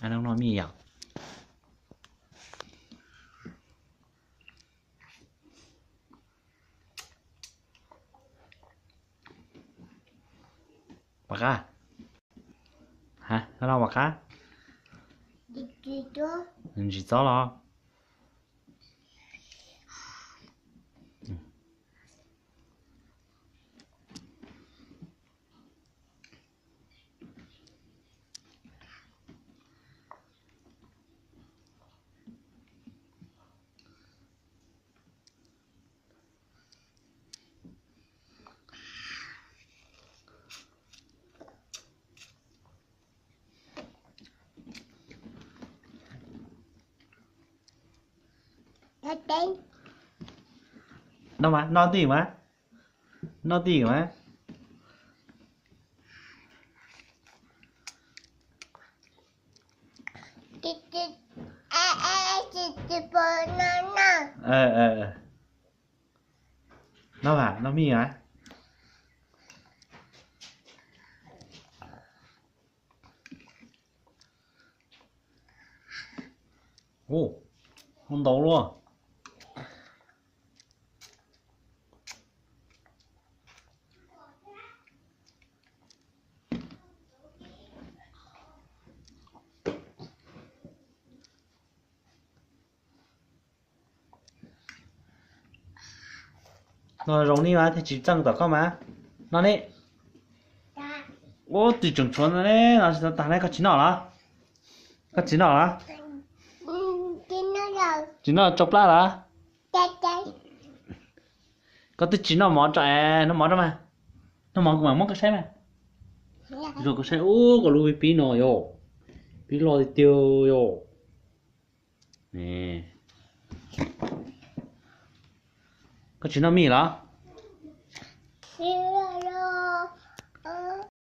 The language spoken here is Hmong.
Noj noj mij yom. Vam qab. Noj los vam qab. Ntsis txob los. Noj mas, noj tij mas. Noj tij mas. Noj mas, noj mij mas. Ua, ntau luaj. No zoo li mas thiaj tsis txeej tom koj mas. No ne. Ub, twb tseem tshuav no ne, no tsis tau tag ne, koj tsis noj los? Koj tsis noj los? Tsis noj tsau plab los? Koj twb tsis noj mov tso es noj mov rau mas. Noj mov kuv mam muab koj saib mas. Zoo koj saib, ub, koj lub pib no yom. Pib loj tiag tiag yom. Koj tsis noj mij los?